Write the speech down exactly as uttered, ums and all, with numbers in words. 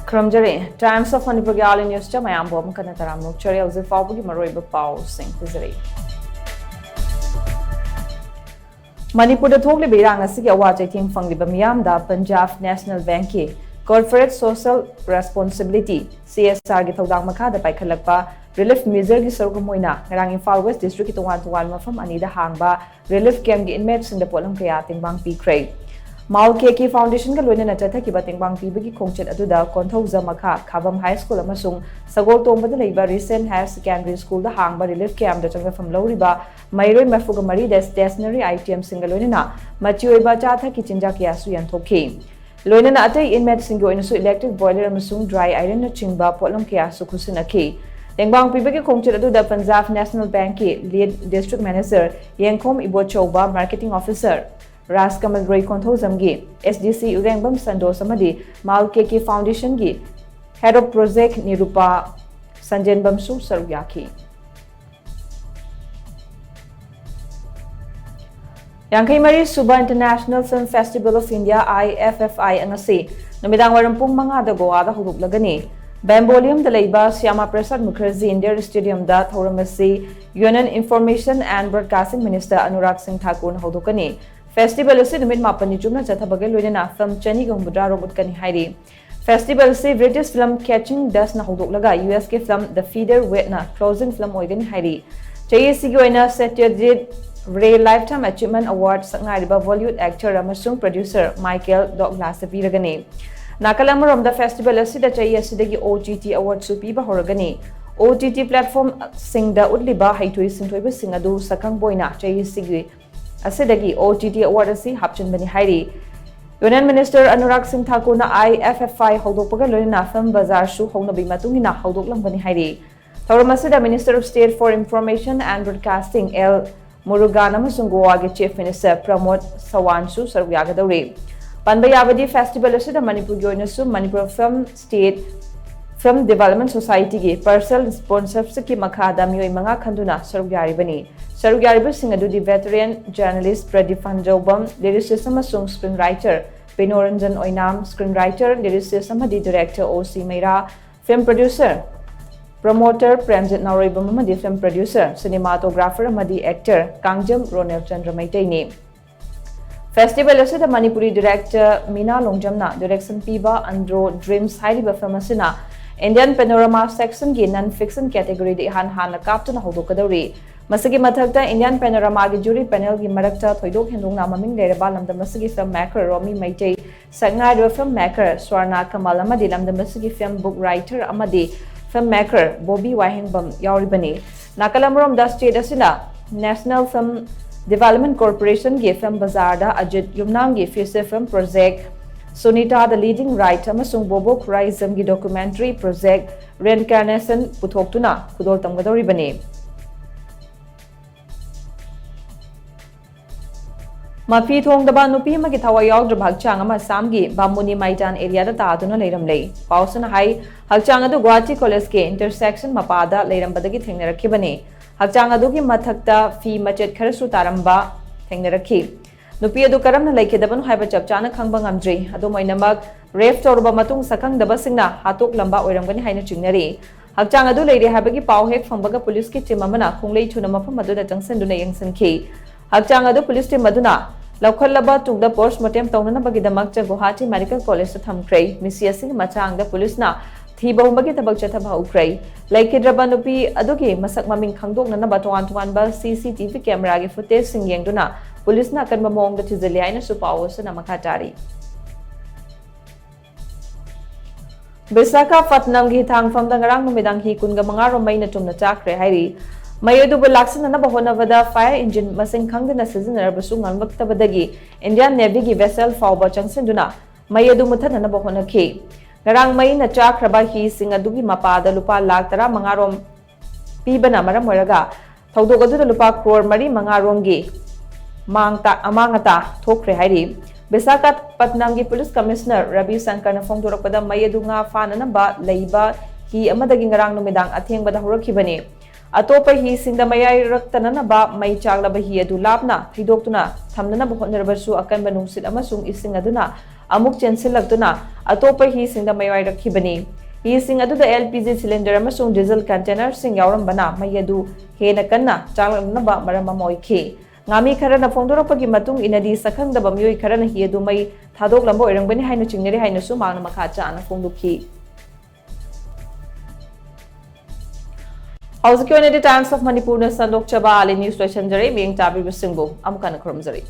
ꯈꯨꯔꯨꯝꯖꯔꯤ꯫ Times of Manipurꯒꯤ All News ꯇ ꯃꯌꯥꯝꯕꯨ ꯑꯃꯨꯛ ꯍꯟꯅ ꯇꯔꯥꯝꯅ ꯑꯣꯛꯆꯔꯤ꯫ ꯍꯧꯖꯤꯛ ꯐꯥꯎꯕꯒꯤ ꯃꯔꯨꯑꯣꯏꯕ ꯄꯥꯎꯁꯤꯡ ꯄꯤꯖꯔꯤ꯫ ꯃꯅꯤꯄꯨꯔꯗ ꯊꯣꯛꯂꯤꯕ ꯏꯔꯥꯡ ꯑꯁꯤꯒꯤ ꯑꯋꯥ ꯆꯩꯊꯦꯡ ꯐꯪꯂꯤꯕ ꯃꯤꯌꯥꯝꯗ Punjab National Bankꯀꯤ Corporate Social Responsibility, CSRꯒꯤ ꯊꯧꯗꯥꯡ ꯃꯈꯥꯗ ꯄꯥꯏꯈꯠꯂꯛꯄ relief measureꯒꯤ ꯁꯔꯨꯛ ꯑꯃ ꯑꯣꯏꯅ ꯉꯔꯥꯡ ꯏꯝꯐꯥꯜ West Districtꯀꯤ ꯇꯣꯉꯥꯟ ꯇꯣꯉꯥꯟꯕ ꯃꯐꯝ ꯑꯅꯤꯗ ꯍꯥꯡꯕ relief campꯀꯤ inmateꯁꯤꯡꯗ ꯄꯣꯠꯂꯝ ꯀꯌꯥ ꯇꯦꯡꯕꯥꯡ ꯄꯤꯈ꯭ꯔꯦ꯫ ꯃꯥꯎ ꯀꯦ ꯀꯦ Foundationꯒ ꯂꯣꯏꯅꯅ ꯆꯠꯊꯈꯤꯕ ꯇꯦꯡꯕꯥꯡ ꯄꯤꯕꯒꯤ ꯈꯣꯡꯆꯠ ꯑꯗꯨꯗ ꯀꯣꯟꯊꯧꯖꯝ ꯃꯈꯥ ꯈꯥꯕꯝ High School ꯑꯃꯁꯨꯡ ꯁꯒꯣꯜꯇꯣꯡꯕꯗ ꯂꯩꯕ Risen Higher Secondary Schoolꯗ ꯍꯥꯡꯕ relief campꯇ ꯆꯪꯖꯐꯝ ꯂꯧꯔꯤꯕ ꯃꯩꯔꯣꯏ ꯃꯔꯤꯐꯨꯒ ꯃꯔꯤꯗ stationery itemsꯁꯤꯡꯒ ꯂꯣꯏꯅꯅ ꯃꯆꯤ ꯑꯣꯏꯕ ꯑꯆꯥ ꯑꯊꯛꯀꯤ ꯆꯤꯟꯖꯥꯛ ꯀꯌꯥꯁꯨ ꯌꯦꯟꯊꯣꯛꯈꯤ꯫ ꯂꯣꯏꯅꯅ ꯑꯇꯩ inmateꯁꯤꯡꯒꯤ ꯑꯣꯏꯅꯁꯨ electric boiler ꯑꯃꯁꯨꯡ dry ironꯅꯆꯤꯡꯕ ꯄꯣꯠꯂꯝ ꯀꯌꯥꯁꯨ ꯈꯨꯠꯁꯤꯟꯅꯈꯤ꯫ ꯇꯦꯡꯕꯥꯡ ꯄꯤꯕꯒꯤ ꯈꯣꯡꯆꯠ ꯑꯗꯨꯗ Punjab National Bankꯀꯤ Lead District Manager ꯌꯦꯡꯈꯣꯝ ꯏꯕꯣꯆꯧꯕ, Marketing Officer ꯔꯥꯖꯀꯃꯜ ꯔꯣꯏ ꯀꯣꯟꯊꯧꯖꯝꯒꯤ, SDC ꯎꯔꯦꯡꯕꯝ ꯁꯟꯗꯣꯁ ꯑꯃꯗꯤ ꯃꯥꯎ ꯀꯦ ꯀꯦ Foundationꯒꯤ Head of Project ꯅꯤꯔꯨꯄꯥ ꯁꯟꯖꯦꯟꯕꯝꯁꯨ ꯁꯔꯨꯛ ꯌꯥꯈꯤ꯫ ꯌꯥꯡꯈꯩ ꯃꯔꯤ ꯁꯨꯕ International Film Festival of India, IFFI, ꯉꯁꯤ ꯅꯨꯃꯤꯗꯥꯡ ꯋꯥꯏꯔꯝ ꯄꯨꯡ ꯃꯉꯥꯗ ꯒꯣꯋꯥꯗ ꯍꯧꯗꯣꯛꯂꯒꯅꯤ꯫ ꯕꯦꯝꯕꯣꯂꯤꯌꯝꯗ ꯂꯩꯕ ꯁ꯭ꯌꯥꯃꯥ ꯄ꯭ꯔꯁꯥꯗ ꯃꯨꯈꯔꯖꯤ Indoor Stadiumꯗ ꯊꯧꯔꯝ ꯑꯁꯤ Union Information and Broadcasting Minister Anurag ꯁꯤꯡ ꯊꯥꯀꯨꯔꯅ ꯍꯧꯗꯣꯛꯀꯅꯤ꯫ Festival ꯑꯁꯤ ꯅꯨꯃꯤꯠ ꯃꯥꯄꯟꯅꯤ ꯆꯨꯞꯅ ꯆꯠꯊꯕꯒ ꯂꯣꯏꯅꯅ film ꯆꯅꯤꯒ ꯍꯨꯝꯐꯨꯇꯔꯥꯔꯣꯝ ꯎꯠꯀꯅꯤ ꯍꯥꯏꯔꯤ꯫ Festival ꯑꯁꯤ British film Catching Dustꯅ ꯍꯧꯗꯣꯛꯂꯒ USꯀꯤ film The Feather Weightꯅ closing film ꯑꯣꯏꯒꯅꯤ ꯍꯥꯏꯔꯤ꯫ ꯆꯍꯤ ꯑꯁꯤꯒꯤ ꯑꯣꯏꯅ Satyajit Ray Lifetime Achievement Award ꯁꯛꯅꯥꯏꯔꯤꯕ Bollywood actor ꯑꯃꯁꯨꯡ producer Michael Douglasꯇ ꯄꯤꯔꯒꯅꯤ꯫ ꯅꯥꯀꯜ ꯑꯃꯔꯣꯝꯗ festival ꯑꯁꯤꯗ ꯆꯍꯤ ꯑꯁꯤꯗꯒꯤ OTT awardꯁꯨ ꯄꯤꯕ ꯍꯧꯔꯒꯅꯤ꯫ OTT platformꯁꯤꯡꯗ ꯎꯠꯂꯤꯕ ꯍꯩꯊꯣꯏ ꯁꯤꯡꯊꯣꯏꯕꯁꯤꯡ ꯑꯗꯨ ꯁꯛꯈꯪꯕ ꯑꯣꯏꯅ ꯆꯍꯤ ꯑꯁꯤꯒꯤ ꯑꯁꯤꯗꯒꯤ OTT award ꯑꯁꯤ ꯍꯥꯞꯆꯤꯟꯕꯅꯤ ꯍꯥꯏꯔꯤ꯫ Union Minister ꯑꯅꯨꯔꯥꯒ ꯁꯤꯡ ꯊꯥꯀꯨꯔꯅ IFFI ꯍꯧꯗꯣꯛꯄꯒ ꯂꯣꯏꯅꯅ film bazaarꯁꯨ ꯍꯧꯅꯕꯤ ꯃꯇꯨꯡ ꯏꯟꯅ ꯍꯧꯗꯣꯛꯂꯝꯒꯅꯤ ꯍꯥꯏꯔꯤ꯫ ꯊꯧꯔꯝ ꯑꯁꯤꯗ Minister of State for Information and Broadcasting L ꯃꯨꯔꯨꯒꯥꯟ ꯑꯃꯁꯨꯡ ꯒꯣꯋꯥꯒꯤ Chief Minister ꯄ꯭ꯔꯃꯣꯗ ꯁꯋꯥꯟꯁꯨ ꯁꯔꯨꯛ ꯌꯥꯒꯗꯧꯔꯤ꯫ ꯄꯟꯕ ꯌꯥꯕꯗꯤ, festival ꯑꯁꯤꯗ ꯃꯅꯤꯄꯨꯔꯒꯤ ꯑꯣꯏꯅꯁꯨ Manipur Film State Film Development Societyꯒꯤ personal sponsorshipꯀꯤ ꯃꯈꯥꯗ ꯃꯤꯑꯣꯏ ꯃꯉꯥ ꯈꯟꯗꯨꯅ ꯁꯔꯨꯛ ꯌꯥꯔꯤꯕꯅꯤ꯫ ꯁꯔꯨꯛ ꯌꯥꯔꯤꯕꯁꯤꯡ ꯑꯗꯨꯗꯤ veteran journalist ꯄ꯭ꯔꯗꯤꯞ ꯐꯟꯖꯧꯕꯝ, lyricist ꯑꯃꯁꯨꯡ screenwriter ꯕꯤꯅꯣꯔꯟꯖꯟ ꯑꯣꯏꯅꯥꯝ, screen writer, lyricist ꯑꯃꯗꯤ director ꯑꯣ ꯁꯤ ꯃꯩꯔꯥ, film producer, promoter ꯄ꯭ꯔꯦꯝꯖꯤꯠ ꯅꯥꯎꯔꯩꯕꯝ ꯑꯃꯗꯤ film producer, cinematographer ꯑꯃꯗꯤ actor ꯀꯥꯡꯖꯝ ꯔꯣꯅꯦꯜ ꯆꯟꯗ꯭ꯔ ꯃꯩꯇꯩꯅꯤ꯫ Festival ꯑꯁꯤꯗ ꯃꯅꯤꯄꯨꯔꯤ director ꯃꯤꯅꯥ ꯂꯣꯡꯖꯝꯅ direction ꯄꯤꯕ Andro Dreams ꯍꯥꯏꯔꯤꯕ film ꯑꯁꯤꯅ Indian Panorama sectionꯒꯤ non fiction categoryꯗ ꯏꯍꯥꯟ ꯍꯥꯟꯅ ꯀꯥꯞꯇꯨꯅ ꯍꯧꯗꯣꯛꯀꯗꯧꯔꯤ꯫ ꯃꯁꯤꯒꯤ ꯃꯊꯛꯇ Indian Panoramagꯤ jury panelꯒꯤ ꯃꯔꯛꯇ ꯊꯣꯏꯗꯣꯛ ꯍꯦꯟꯗꯣꯛꯅ ꯃꯃꯤꯡ ꯂꯩꯔꯕ ꯂꯝꯗꯝ ꯑꯁꯤꯒꯤ film maker ꯔꯣꯃꯤ ꯃꯩꯇꯩ, ꯁꯛꯅꯥꯏꯔꯤꯕ film maker ꯁ꯭ꯋꯔꯅꯥ ꯀꯃꯜ ꯑꯃꯗꯤ ꯂꯝꯗꯝ ꯑꯁꯤꯒꯤ film book writer ꯑꯃꯗꯤ film maker ꯕꯣꯕꯤ ꯋꯥꯍꯦꯡꯕꯝ ꯌꯥꯎꯔꯤꯕꯅꯤ꯫ ꯅꯥꯀꯜ ꯑꯃꯔꯣꯝꯗ state ꯑꯁꯤꯅ National Film Development Corporationꯒꯤ film bazaarꯗ Ajit ꯌꯨꯝꯅꯥꯝꯒꯤ feature film project Sunita the Leading Right ꯑꯃꯁꯨꯡ ꯕꯣꯕꯣ ꯈꯨꯔꯥꯏꯖꯝꯒꯤ documentary project Reincarnation ꯄꯨꯊꯣꯛꯇꯨꯅ ꯈꯨꯗꯣꯜ ꯇꯝꯒꯗꯧꯔꯤꯕꯅꯤ꯫ ꯃꯐꯤ ꯊꯣꯡꯗꯕ ꯅꯨꯄꯤ ꯑꯃꯒꯤ ꯊꯋꯥꯏ ꯌꯥꯎꯗ꯭ꯔꯕ ꯍꯛꯆꯥꯡ ꯑꯃ ꯑꯁꯥꯝꯒꯤ ꯕꯥꯃꯨꯅꯤ ꯃꯥꯏꯗꯥꯟ areaꯗ ꯇꯥꯗꯨꯅ ꯂꯩꯔꯝꯂꯦ꯫ ꯄꯥꯎꯁꯤꯅ ꯍꯥꯏ, ꯍꯛꯆꯥꯡ ꯑꯗꯨ ꯒꯨꯋꯥꯍꯥꯇꯤ collegeꯀꯤ intersection ꯃꯄꯥꯗ ꯂꯩꯔꯝꯕꯗꯒꯤ ꯊꯦꯡꯅꯔꯛꯈꯤꯕꯅꯤ꯫ ꯍꯛꯆꯥꯡ ꯑꯗꯨꯒꯤ ꯃꯊꯛꯇ ꯐꯤ ꯃꯆꯦꯠ ꯈꯔꯁꯨ ꯇꯥꯔꯝꯕ ꯊꯦꯡꯅꯔꯛꯈꯤ꯫ ꯅꯨꯄꯤ ꯑꯗꯨ ꯀꯔꯝꯅ ꯂꯩꯈꯤꯗꯕꯅꯣ ꯍꯥꯏꯕ ꯆꯞ ꯆꯥꯅ ꯈꯪꯕ ꯉꯝꯗ꯭ꯔꯤ꯫ ꯑꯗꯨꯝ ꯑꯣꯏꯅꯃꯛ, rape ꯇꯧꯔꯕ ꯃꯇꯨꯡ ꯁꯛꯈꯪꯗꯕꯁꯤꯡꯅ ꯍꯥꯠꯇꯣꯛꯂꯝꯕ ꯑꯣꯏꯔꯝꯒꯅꯤ ꯍꯥꯏꯅ ꯆꯤꯡꯅꯔꯤ꯫ ꯍꯛꯆꯥꯡ ꯑꯗꯨ ꯂꯩꯔꯦ ꯍꯥꯏꯕꯒꯤ ꯄꯥꯎ ꯍꯦꯛ ꯐꯪꯕꯒ policeꯀꯤ team ꯑꯃꯅ ꯈꯣꯡꯂꯩ ꯊꯨꯅ ꯃꯐꯝ ꯑꯗꯨꯗ ꯆꯪꯁꯤꯟꯗꯨꯅ ꯌꯦꯡꯁꯤꯟꯈꯤ꯫ ꯍꯛꯆꯥꯡ ꯑꯗꯨ police team ꯑꯗꯨꯅ ꯂꯧꯈꯠꯂꯕ ꯇꯨꯡꯗ post mortem ꯇꯧꯅꯅꯕꯒꯤꯗꯃꯛ ꯒꯨꯋꯥꯍꯥꯇꯤ Medical Collegeꯇ ꯊꯝꯈ꯭ꯔꯦ꯫ ꯃꯤꯁꯤ ꯑꯁꯤꯒꯤ ꯃꯇꯥꯡꯗ policeꯅ ꯊꯤꯕ ꯍꯨꯝꯕꯒꯤ ꯊꯕꯛ ꯆꯠꯊꯕ ꯍꯧꯈ꯭ꯔꯦ꯫ ꯂꯩꯈꯤꯗ꯭ꯔꯕ ꯅꯨꯄꯤ ꯑꯗꯨꯒꯤ ꯃꯁꯛ ꯃꯃꯤꯡ ꯈꯪꯗꯣꯛꯅꯅꯕ ꯇꯣꯉꯥꯟ ꯇꯣꯉꯥꯟꯕ CCTV cameraꯒꯤ footageꯁꯤꯡ ꯌꯦꯡꯗꯨꯅ policeꯅ ꯑꯀꯟꯕ ꯃꯑꯣꯡꯗ ꯊꯤꯖꯤꯜꯂꯤ ꯍꯥꯏꯅꯁꯨ ꯄꯥꯎ ꯑꯁꯤꯅ ꯃꯈꯥ ꯇꯥꯔꯤ꯫ ꯕꯤꯁꯥꯈꯥꯄꯠꯅꯝꯒꯤ ꯍꯤꯊꯥꯡꯐꯝꯗ ꯉꯔꯥꯡ ꯅꯨꯃꯤꯗꯥꯡ ꯍꯤ ꯀꯨꯟꯒ ꯃꯉꯥ ꯔꯣꯝ ꯃꯩꯅ ꯇꯨꯝꯅ ꯆꯥꯛꯈ꯭ꯔꯦ ꯍꯥꯏꯔꯤ꯫ ꯃꯩ ꯑꯗꯨꯕꯨ ꯂꯥꯛꯁꯤꯟꯅꯅꯕ ꯍꯣꯠꯅꯕꯗ fire engine ꯃꯁꯤꯡ ꯈꯪꯗꯅ ꯁꯤꯖꯤꯟꯅꯔꯕꯁꯨ ꯉꯝꯂꯛꯇꯕꯗꯒꯤ Indian Navyꯒꯤ vessel ꯐꯥꯎꯕ ꯆꯪꯁꯤꯟꯗꯨꯅ ꯃꯩ ꯑꯗꯨ ꯃꯨꯊꯠꯅꯅꯕ ꯍꯣꯠꯅꯈꯤ꯫ ꯉꯔꯥꯡ ꯃꯩꯅ ꯆꯥꯛꯈ꯭ꯔꯕ ꯍꯤꯁꯤꯡ ꯑꯗꯨꯒꯤ ꯃꯄꯥꯗ ꯂꯨꯄꯥ ꯂꯥꯈ ꯇꯔꯥꯃꯉꯥ ꯔꯣꯝ ꯄꯤꯕꯅ ꯃꯔꯝ ꯑꯣꯏꯔꯒ ꯊꯧꯗꯣꯛ ꯑꯗꯨꯗ ꯂꯨꯄꯥ ꯀ꯭ꯔꯣꯔ ꯃꯔꯤ ꯃꯉꯥ ꯔꯣꯝꯒꯤ ꯃꯥꯡ ꯇꯥ-, ꯑꯃꯥꯡ ꯑꯇꯥ ꯊꯣꯛꯈ꯭ꯔꯦ ꯍꯥꯏꯔꯤ꯫ ꯕꯤꯁꯥꯈꯥꯄꯠꯅꯝꯒꯤ police commissioner ꯔꯕꯤ ꯁꯪꯀꯔꯅ ꯐꯣꯡꯗꯣꯔꯛꯄꯗ ꯃꯩ ꯑꯗꯨ ꯉꯥ ꯐꯥꯅꯅꯕ ꯂꯩꯕ ꯍꯤ ꯑꯃꯗꯒꯤ ꯉꯔꯥꯡ ꯅꯨꯃꯤꯗꯥꯡ ꯑꯊꯦꯡꯕꯗ ꯍꯧꯔꯛꯈꯤꯕꯅꯤ꯫ ꯑꯇꯣꯞꯄ ꯍꯤꯁꯤꯡꯗ ꯃꯌꯥꯏꯔꯛꯇꯅꯅꯕ ꯃꯩ ꯆꯥꯛꯂꯕ ꯍꯤ ꯑꯗꯨ ꯂꯥꯞꯅ ꯊꯩꯗꯣꯛꯇꯨꯅ ꯊꯝꯅꯅꯕ ꯍꯣꯠꯅꯔꯕꯁꯨ, ꯑꯀꯟꯕ ꯅꯨꯡꯁꯤꯠ ꯑꯃꯁꯨꯡ ꯏꯁꯤꯡ ꯑꯗꯨꯅ ꯑꯃꯨꯛ ꯆꯦꯟꯁꯤꯜꯂꯛꯇꯨꯅ ꯑꯇꯣꯞꯄ ꯍꯤꯁꯤꯡꯗ ꯃꯌꯥꯏꯔꯛꯈꯤꯕꯅꯤ꯫ ꯍꯤꯁꯤꯡ ꯑꯗꯨꯗ L P G cylinder ꯑꯃꯁꯨꯡ diesel containerꯁꯤꯡ ꯌꯥꯎꯔꯝꯕꯅ ꯃꯩ ꯑꯗꯨ ꯍꯦꯟꯅ ꯀꯟꯅ ꯆꯥꯛꯂꯛꯅꯕ ꯃꯔꯝ ꯑꯃ ꯑꯣꯏꯈꯤ꯫ ꯉꯥꯃꯤ ꯈꯔꯅ ꯐꯣꯡꯗꯣꯔꯛꯄꯒꯤ ꯃꯇꯨꯡ ꯏꯟꯅꯗꯤ, ꯁꯛꯈꯪꯗꯕ ꯃꯤꯑꯣꯏ ꯈꯔꯅ ꯍꯤ ꯑꯗꯨ ꯃꯩ ꯊꯥꯗꯣꯛꯂꯝꯕ ꯑꯣꯏꯔꯝꯒꯅꯤ ꯍꯥꯏꯅ ꯆꯤꯡꯅꯔꯤ ꯍꯥꯏꯅꯁꯨ ꯃꯍꯥꯛꯅ ꯃꯈꯥ ꯆꯥꯅ ꯐꯣꯡꯗꯣꯛꯈꯤ꯫ ꯍꯧꯖꯤꯛꯀꯤ ꯑꯣꯏꯅꯗꯤ Times of Manipurꯅ ꯁꯟꯗꯣꯛꯆꯕ ꯑꯥꯂꯤ news ꯂꯣꯏꯁꯤꯟꯖꯔꯦ꯫ ꯃꯤꯠꯌꯦꯡ ꯇꯥꯕꯤꯕꯁꯤꯡꯕꯨ ꯑꯃꯨꯛ ꯍꯟꯅ ꯈꯨꯔꯨꯝꯖꯔꯤ꯫